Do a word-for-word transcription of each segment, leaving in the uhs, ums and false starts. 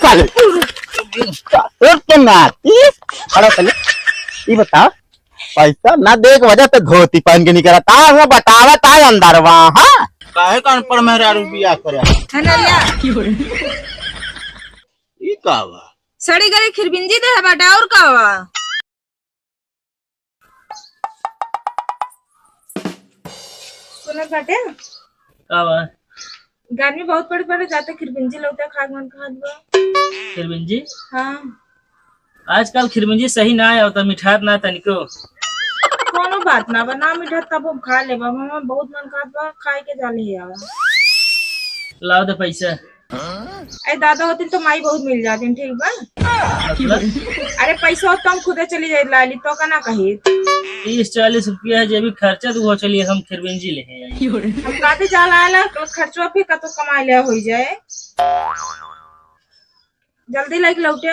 साले। तोर के नाती। खड़ा साले। ई बता, पैसा ना दे के वजह से धोती पहन के निकला। ता हुआ बतावा ता अंदरवा, हाँ? काहे का अनपढ़ मेहरारू बियाह करे? है ना लिया? ई का बा? सड़ी गली खिरबिंजी दे है बाटे, और का बा? सुनत बाटे? का बा? गर्मी बहुत पड़ पड़ जाता, खिरबिंजी लौटा खाए के मन कहत बा। खिरबिंजी? हाँ। आजकल खिरबिंजी सही ना आवता, मिठात ना तनिको। कोनो बात ना बा, ना मिठात तब हम खा लेबा। मामा बहुत मन कहत बा, खाए के जा ले आवा। लाओ दे पैसा। अरे दादा होतिन तो माई बहुत मिल जातिन, ठीक बा? मतलब? अरे पैसा हो तो हम खुदे चली जाई लाली, तो का ना कही। तीस चालीस रुपया है, जे भी खर्चा तो वो चलिए, हम खिरबिंजी ले आई। हम काते जा लाला, खर्चवा फिर कतो कमाई ले हो जाए। जल्दी लेके लौटे।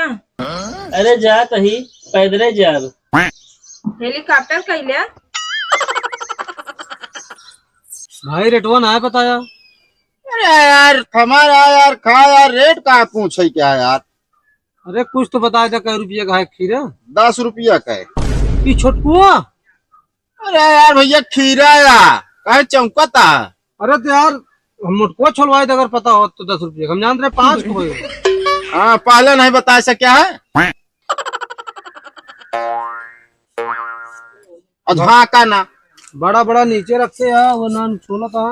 अरे जा तही, पैदले जाब। हेलीकॉप्टर कैले? भाई रेटवा ना है बताया। अरे यार, थमा रहा यार, खा यार, रेट का पूछे क्या यार? अरे कुछ तो बताया था, कै रुपया का है खीरा? दस रुपया का है। ई छोटकुआ? अरे यार भैया, खीरा या काहे चौंकता? अरे तो यार, हम मोटकुआ छोलवाए थे, अगर पता होत तो दस रुपया का, हम जानत रहे पाँच को है। हाँ, पहले नहीं बताया सके है। अझा का ना। बड़ा बड़ा नीचे रखते हैं, वो नान छोला था।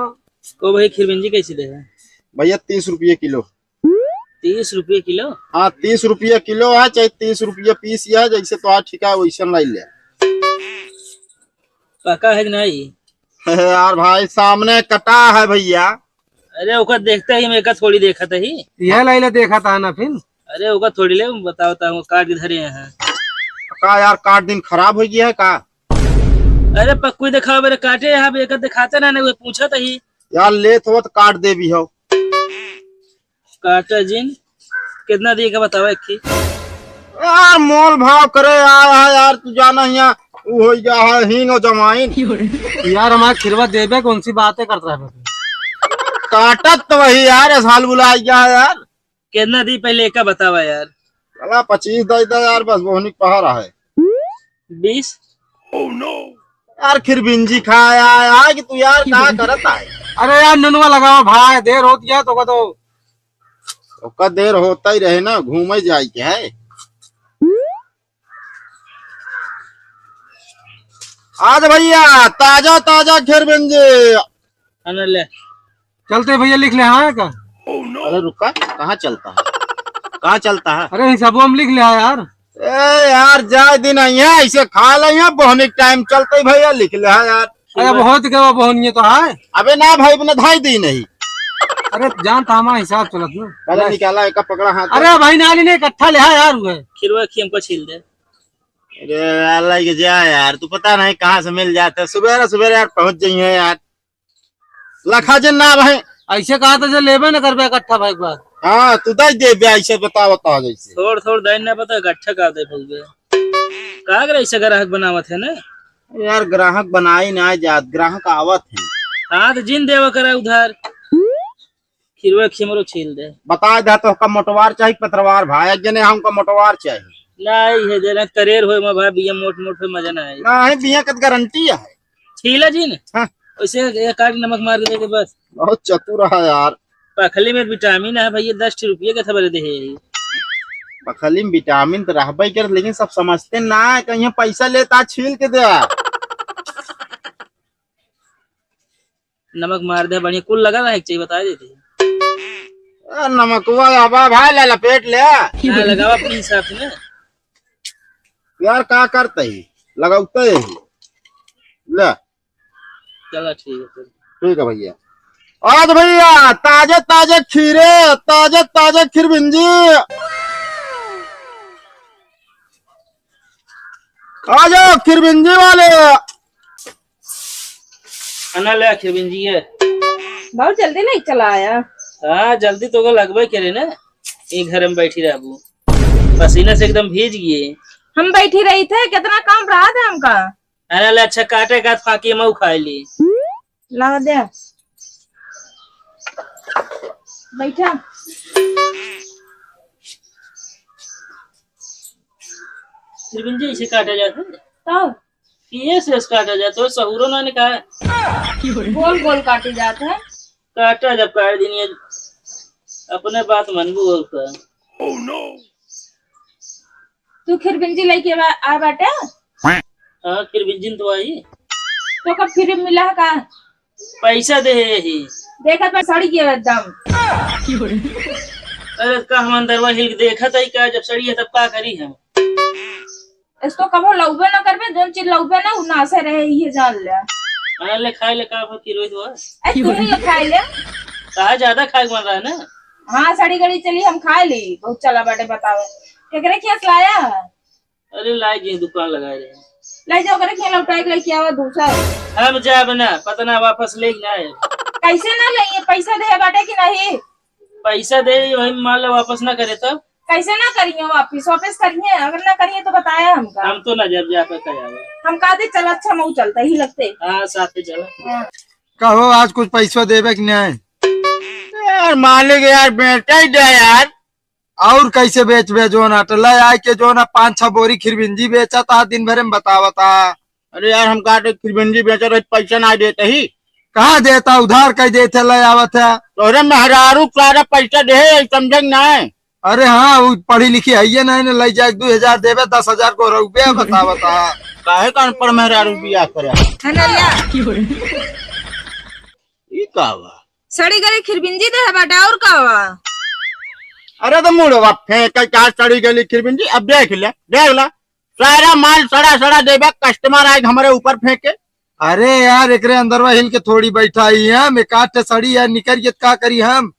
को भाई, खिरबिंजी कैसे दे है? भैया, तीस रुपये किलो। तीस रुपये किलो? हाँ, तीस रुपये किलो है, चाहे तीस रुपये पीस है, जैसे तोहार ठीक है, वैसे लाई ले। पका है कि नहीं? यार भाई, सामने कटा है भैया। अरे, ओकर देखते ही हम एका थोड़ी देखत ही। यह लाइला देखा था ना फिर। अरे, ओका थोड़ी ले, बताओ ता, वो काट के धरे हैं। का यार, काट दिन खराब हो गया है का? अरे, पक्कू दिखाओ मेरे काटे, यहाँ पे एका दिखाते ना, नहीं, वो पूछत ही। यार, लेत हो तो काट दे भी हो। काटा जिन, कितना दिए का बतावा एक ही? यार, मोल भाव करे यार, यार, यार, तू जाना हिया, उ हो गया है हींग और जमाइन। यार, हमारा खिरवा देबे, कौन सी बातें करता है? काटत तो वही यार, साल बुला गया है यार। कितना दी पहले एका बतावा यार। चला, पच्चीस दे दे यार, बस बोहनी के पहाड़ा है। बीस? यार, खिरबिंजी खाया है कि तू यार का करत है? अरे यार, नुनवा लगावा भाई, देर होत गया तो का तो। ओका देर होता ही रहे ना, घूमे जाए के है। आज भैया, ताजा ताजा खिरबिंजी। अरे ले। चलते भैया, लिख ले, हाँ का? अरे रुका, कहाँ चलता है? कहाँ चलता है? अरे हिसाबो हम लिख ले, हाँ यार। ए यार, जाए दिन आई है, ऐसे खा ले, यहाँ बोहनी के टाइम चलते ही भैया, लिख ले, हाँ यार। अरे बहुत गवा बोहनिए तो है। अबे ना भाई, बना धाई दी नहीं। अरे जान तो हमारा हिसाब चलत ना। अरे निकाला, एक पकड़ा हाथ। अरे भाई, नाली नहीं, इकट्ठा ले, हाँ यार, वो है। खिरवा खी हमको छील दे। अरे यार, लेके जा यार, तू पता नहीं कहाँ से मिल जाता है। सुबेरे सुबेरे यार पहुँच जाइए यार। लखा जे ना भाई। ऐसे कहा तो जे लेबे न करबे इकट्ठा भाई एक बार। हाँ, तू दे दे बे, ऐसे बता, बता जैसे। थोड़ थोड़ दे ना पता, इकट्ठा का दे फूल बे। का करे ऐसे ग्राहक बनावत है ना? यार, ग्राहक बनाई ना जात, ग्राहक आवत है। हाँ, तो जिन देवा करे उधार। खिरवा खिमरो छील दे। बता दे तो का मोटवार चाही, पतरवार भाई, एक जने हमका मोटवार चाही। नहीं है, जरा तरेर होए मा भाई, बिया मोट मोट होए, मजा ना आए। नहीं, बिया कत गारंटी है। छीला जी ने? हाँ। वैसे एक काट नमक मार के दे दे बस। बहुत चतुर है यार। पखली में विटामिन है भैया, दस ठी रुपये का था बोले दे है। पखली में विटामिन तो रहबे करे, लेकिन सब समझते ना है, कहीं पैसा लेता छील के दे। नमक मार दे बढ़िया, कुल लगा रहे, एक चीज बता देते। ए, नमकवा आबा भाई, ले लपेट ले। ना लगावा अपने हिसाब से ना। यार, का करते ही? लगाते ही। ले। चला, ठीक है फिर। ठीक है भैया। आज भैया, ताजे ताजे खीरे, ताजे ताजे खिरबिंजी। आ जाओ खिरबिंजी वाले। अना ले खिरबिंजी है। बहुत जल्दी नहीं चला आया। हाँ, जल्दी तो को लगबे करे ना, ये घर में बैठी रहबू, पसीना से एकदम भीज गए। हम बैठी रही थे, कितना काम रहा था हमका। अरे ले, अच्छा काटे का फाकी मऊ खाए ली। ला दे। बैठा। खिरबिंजी ऐसे काटा जात है? तब? किए से काटा जात है, सहूरो ना ने कहा। गोल गोल काटी जात है। काटा जब काट दिन, ये अपने बात मनबू और का। तू खिरबिंजी लेके बा-, आ बाटे? हाँ, खिरबिंजी तो आई। तो कब फिर मिला है का? पैसा दे है यही। देखत बा सड़ी गया एकदम। अरे का हम अंदरवा हिल के देखत है का, जब सड़ी है तब का करी हम? इसको कबो लउबे ना करबे, जोन चीज लउबे ना, उ नासे रहे, ये जान ले। हाँ, ले खाए ले, का हो कि रोहित हुआ? ए, तू ही ले खाए ले। कहा ज्यादा खाए के मन रहा है ना? हाँ, सड़ी गली चली, हम खाए ली, बहुत चला बाटे बतावे। केकरे खेस लाया है? अरे, लाए जी, दुकान लगाए रहे। ले जाओ, ओकरे खेल उठाए के लेके आवा दूसर। हम जाब ना, पता ना वापस ले ना आए। कैसे ना ले, ये पैसा दे बाटे कि नहीं? पैसा दे, वही मान लो वापस ना करे तब। कैसे ना करिए वापस? वापस करिए, अगर ना करिए तो बताया हमका। हम तो ना जब जा पे कहे आवे। हम कहा दे, चल अच्छा, मऊ चलता ही लगते। हाँ, साथ ही चला। हाँ। कहो, आज कुछ पैसा देबे कि नहीं? यार मालिक, यार बेटा ही दे यार। और कैसे बेचबे? जोन अटले आए के जोन पाँच छह बोरी खिरबिंजी बेचत हा, दिन भर में बतावत हा। अरे यार, हम काटे खिरबिंजी बेचत रहे, पैसा ना देते ही। कहाँ देता, उधार कह देते, ले आवत है। तोरे मेहरारू सारा पैसा दे है, समझे कि नहीं? अरे हाँ, वो पढ़ी लिखी है ये नहीं, ले जाए दो हजार देबे, दस हजार को रुपया बतावत हा। काहे का अनपढ़ मेहरारू बियाह करे? है ना लिया? ई का बा? सड़ी गली खिरबिंजी दे है बाटे, और का बा? अरे तो मुड़वा फेंक के क्या सड़ी गली खिरबिंजी? अब देख ले, देख ले, सारा माल सड़ा सड़ा देबे, कस्टमर आए हमरे ऊपर फेंके। अरे यार, एकरे अंदरवा हिल के थोड़ी बैठा ही हम, एक आध ठे सड़ी यार निकल गई त का करी हम?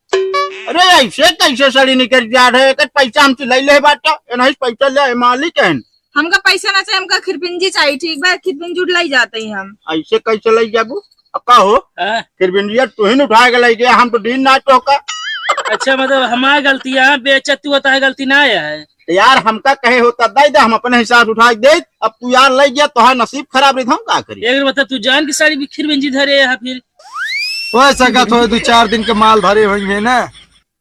अरे ऐसे कैसे सड़ी निकल जा रहे? एक पैसा हमसे ले ले बाटा, ए नहीं पैसा ले, ए मालिक है। हमका पैसा ना चाहिए, हमका खिरपिंजी चाहिए, ठीक बा? खिरपिंजी उठ लाई जाते ही हम। ऐसे कैसे ले जाबू? अब का हो? हाँ। खिरपिंजिया तू ही न उठा के ले गया, हम तो दिन ना तो का। अच्छा, मतलब हमार गलती है, बेइज्जती होता है, गलती ना है। यार, हमका कहे होता, दे दे, हम अपने हिसाब से उठा के दे। अब तू यार ले गया, तोहार नसीब खराब रही, हम का करी? एक मतलब तू जान के साड़ी भी खिरपिंजी धरे है फिर। हो सकत हो, दो चार दिन के माल धरे होइहैं ना।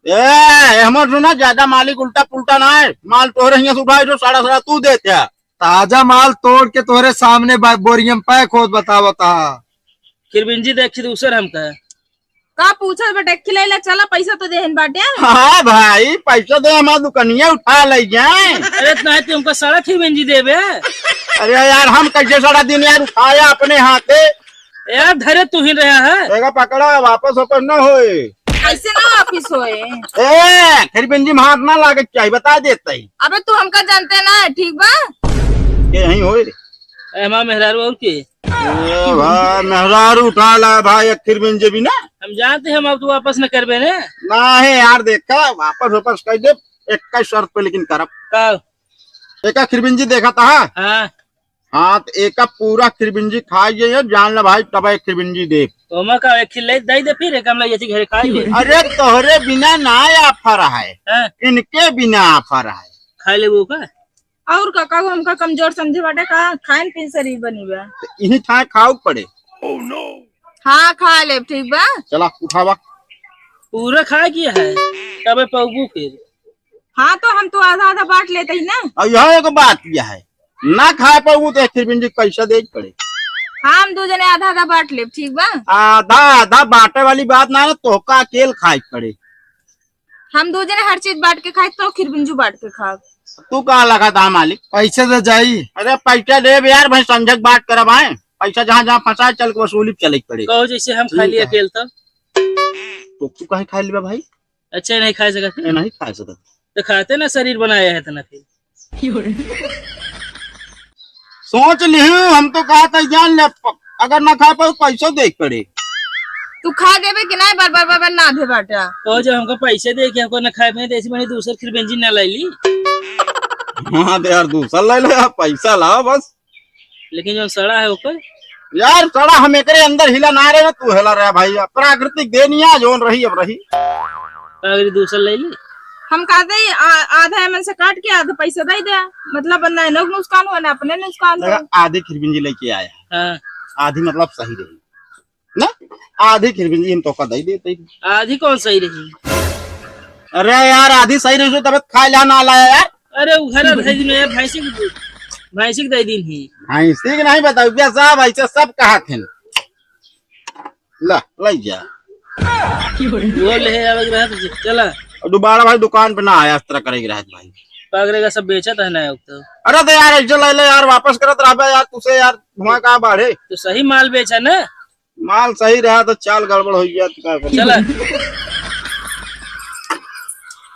ए, हमर सुना, ज्यादा मालिक उल्टा पुल्टा ना है। माल तोहरे हियां से उठाए जो साड़ा साड़ा तू देते है। ताजा माल तोड़ के तोहरे सामने बा-, बोरियम पैक होत बतावता। खिरपिंजी देखी दूसर हमका। का पूछत बटे, खिलैला चला, पैसा तो देहन बाटे। हाँ भाई, पैसा दे, हमार दुकनिया उठा ले जाए। अरे इतना है, तुमको साड़ा खिरपिंजी देबे। अरे यार, हम कैसे साड़ा दिन यार उठाया अपने हाथे? यार धरे तू ही रहा है। एका पकड़ा, वापस वापस ना होए। ऐसे ना वापस होए। ए, खिरपिंजी में हाथ ना लागे चाहिए, बता देता ही। अबे तू हमका जानते ना है, ठीक बा? के यहीं होए रे? ए, हमार मेहरारू और के? ए भाई, मेहरारू उठा ला भाई, एक खिरपिंजी भी ना। हम जानते हैं, हम अब तो वापस न करबे ने। ना है यार, देखा, वापस वापस कह दे, एक का शर्त पे लेकिन करब। का? एका खिरपिंजी देखा था? हाँ। हाँ, तो एका पूरा खिरबिंजी खाई जाइए, जान ले भाई, तब एक खिरबिंजी दे। तो ओमा का एक खिल्ले दे दे, फिर एक हम ले जाती घरे खाई ले। अरे, तोहरे बिना ना ऑफर है, हाँ। इनके बिना ऑफर है। खाई ले वो का? और का, का हमका कमजोर समझे बाटे का? खाइन पीन शरीर बनी बा। तो इही ठाए खाओ पड़े। हाँ, खा ले, ठीक बा। चला, उठावा। पूरा खा किया है, तबे पौबू फिर। हाँ, तो हम तो आधा आधा बांट लेते ही ना। और यह एक बात यह है, ना खाए पर वो तो एक खिरबिंजी कैसे दे पड़े। हाँ, हम दो जने आधा आधा बांट लेब, ठीक बा? आधा आधा बांटे वाली बात ना है, तोहका अकेल खाए के पड़े। हम दो जने हर चीज बांट के खाए, तो खिरबिंजू बांट के खाब। तू का लगा था मालिक? पैसे दे जाई। अरे पैसा देब यार भाई, संझक बात करब आए। पैसा जहाँ जहाँ फंसा है, चल के वसूली पे चले के पड़े। कहो जैसे हम खा ठीक लिए है। अकेल तब। तो तू कहीं खा लेबा भाई? अच्छा, नहीं खा सकत। ये नहीं खा सकत। तो खाते ना, शरीर बनाया है इतना फिर। सोच लिहू, हम तो कहा था जान ले, प-, अगर ना खा पाऊ पैसो दे के पड़े। तू खा देबे कि नहीं, बार बार बार बार ना दे बाटा। तो जब हमको पैसे दे के हमको ना खाए में, तो ऐसी बनी दूसर खिरबेंजी ना लाई ली। हाँ तो यार, दूसर ले लो यार, पैसा लाओ बस। लेकिन जो सड़ा है ओकर? यार, सड़ा हम एकरे अंदर हिला ना रहे, तू हिला रहा भाई। प्राकृतिक देनिया जोन रही, अब रही। अगर दूसर ले ली? हम कहते ही आ-, आधा एमन से काट के आधा पैसा दे दे, मतलब ना इन्हों नुकसान हुआ, ना अपने नुकसान हुआ। देखा, आधी खिरबिंजी लेके आया। हाँ। आधी मतलब सही रही ना, आधी खिरबिंजी हम तोका दे देते ही। आधी कौन सही रही? अरे यार, आधी सही रही, तब खाए ला ना लाया यार। अरे, वो घर है, भैंसी के दूध। भैंसी के दे दीन ही। भैंसी के नहीं बताऊ, भैया साहब, ऐसे सब कहा थे। ला, ले जा। वो ले आवे के रहत, चला। और दोबारा भाई दुकान पे ना आया, इस तरह करेगी रहत भाई। पगड़ेगा सब बेचत है ना अब तो। अरे तो यार, ऐसे ले ले यार, वापस करत रहबे यार, तुसे यार, धुआं का बाढ़े। तो सही माल बेचा ना। माल सही रहा तो चाल गड़बड़ हो गया तो का करी? चला।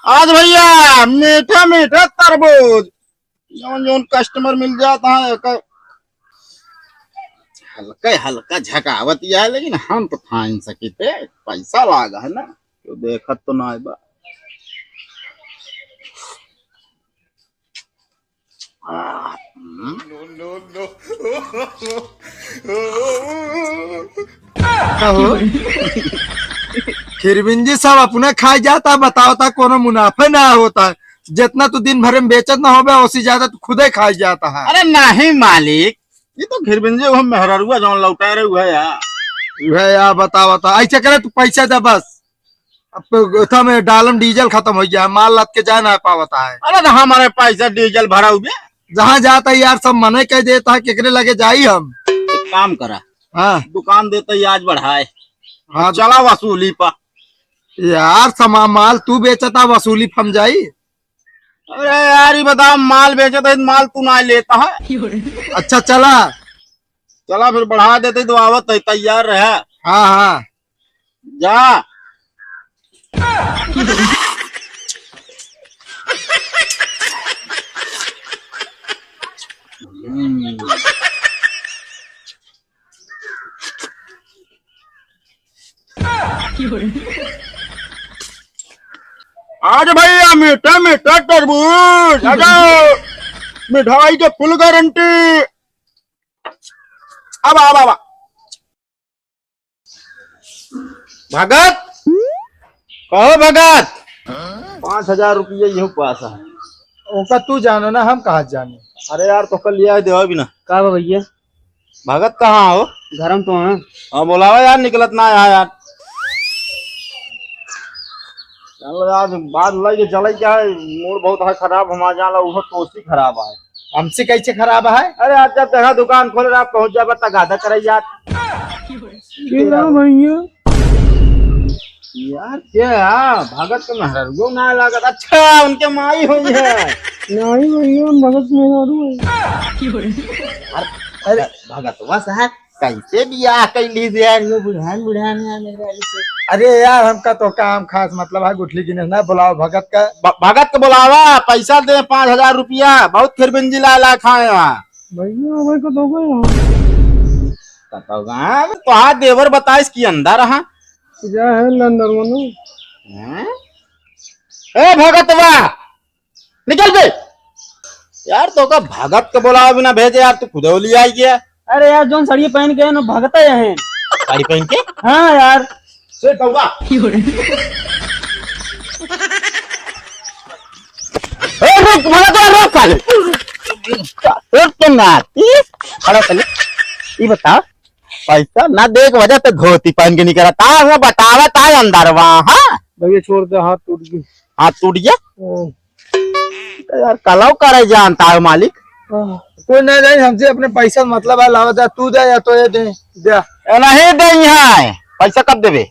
आज भैया मीठा मीठा तरबूज, जौन जौन कस्टमर मिल जाता है, एक हल्का हल्का झकावत ही है, लेकिन हम तो फाइन सकी थे, पैसा लागा है ना, तो देखत तो ना बा। कहो, खिरबिंजी सब अपने खाए जाता, बताओ ता कोनो मुनाफे ना होता। जितना तू दिन भर में बेचत ना होबे, उसी ज्यादा तू खुदे खाए जाता है। अरे नहीं मालिक, ये तो खिरबिंजी वो मेहररुआ जौन लौटा रहे हुआ यार। वह यार बताओ ता, ऐसे करे तू पैसा दे बस। अब तो गोथा में डालम डीजल खत्म हो गया, माल लाद के जा ना पावता है। अरे तो हमारे पैसा डीजल भरा हुआ। जहाँ जाता है यार सब मने कह देता है, केकरे लगे जाई हम। एक काम करा, हाँ। दुकान देता ही आज बढ़ाए। हाँ। चला वसूली पा। यार समा माल तू बेचता, वसूली फम जाई। अरे यार, ये बताओ, माल बेचता है, माल तू ना लेता है। अच्छा चला। चला फिर बढ़ा देते तो आवत है, तैयार रहे। हाँ, हाँ। जा। आज भैया मीठा मीठा तरबूज, आ जाओ। मिठाई के फुल गारंटी। अब, अब, अब। भगत, कहो भगत। पाँच हजार रुपया यहू पास है। ओका तू जानो ना, हम कहाँ जाने। अरे यार, तो कल लिया देवा बिना। का बा भैया? भगत कहाँ हो? घर में तो हैं। हाँ, बोलावा यार, निकलत ना है यार। चल यार, बात लगे चले क्या है? मूड बहुत है खराब, हम आ जाला, वो तोसी खराब है। हमसे कैसे खराब है? अरे आज जब देखा दुकान खोले रहा, पहुंच जाबा त गादा करे यार। के ना भैया? यार, क्या है? भगत के मेहररुओ ना लागत। अच्छा, उनके माई होई है। नहीं भैया, हम भगत मेहरारू है। अरे, अरे, भगतवा साहब, कैसे बियाह कैली से यार, यो बुढ़ान, बुढ़ान यार मेरे वाली से। अरे यार, हमका तो काम खास मतलब है, गुठली गिने ना बुलाओ भगत का। भ-, भगत के बुलावा, पैसा दे पाँच हजार रुपया, बहुत खिरबिंजी ला, ला खाए वहाँ। भैया, हमारे को तो गए हो। कतौ गाँव, तो हाथ देवर बताइस कि अंदर हाँ। जा है लंदर मनो। हैं? ए भगतवा, निकल बे। यार, तोका भगत के बोलावा बिना भेजे यार, तू खुदे लिया आई गया। अरे यार, जौन साड़ी पहन के है ना, भगत है। साड़ी पहन के? हाँ यार। से कौवा। ए, रुक, भगत, रुक, साले। रुक, तुम ना। ई, खड़ा साले। ई बताओ, पैसा ना दे के वजह से धोती पहन के निकला। ता हूँ बतावा, ता अंदर वहाँ, हाँ? भैया, छोड़ दे, हाथ टूट गई। हाथ टूट गया? हाँ। तो यार, कलौ करे जानता है मालिक। हाँ, कोई नहीं, नहीं, हमसे अपने पैसा से मतलब है, लावा जा, तू दे या तो ये दे, दे। ए, नहीं दे यहाँ है। पैसा कब देबे?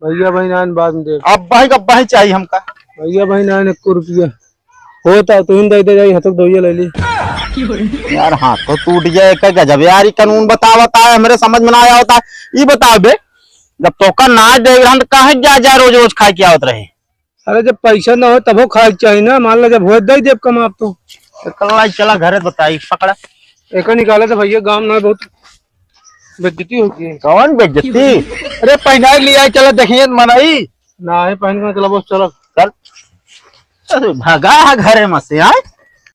भैया भाई नान बाद में दे। अब भाई, अब भाई चाहिए हमका। भैया भाई नान एक रुपया होता तो इन दे दे जाई, हतक दवाइया ले ली। यार, हाथ तो टूट गया, एक गजब यार, ये कानून बतावता है, हमरे समझ में ना आया होता। ये बताओ बे, जब तोका ना दे रहन, तो काहे जा, जा रोज रोज खाए के आवत रहे? अरे, जब पैसा ना हो, तबो खाए के चाही ना। मान ला, जब होए, दे देब कमाब तो। तो कल आई, चला घरे, बताई, पकड़ा। एका निकाले तो भैया, गाँव में बहुत बेइज्जती होती है। कौन बेइज्जती? अरे, पहनाई लिया, चला देखिए, मनई। ना है, पहन के चला, बस चला। चल। अरे, भगा है घरे में से, आए?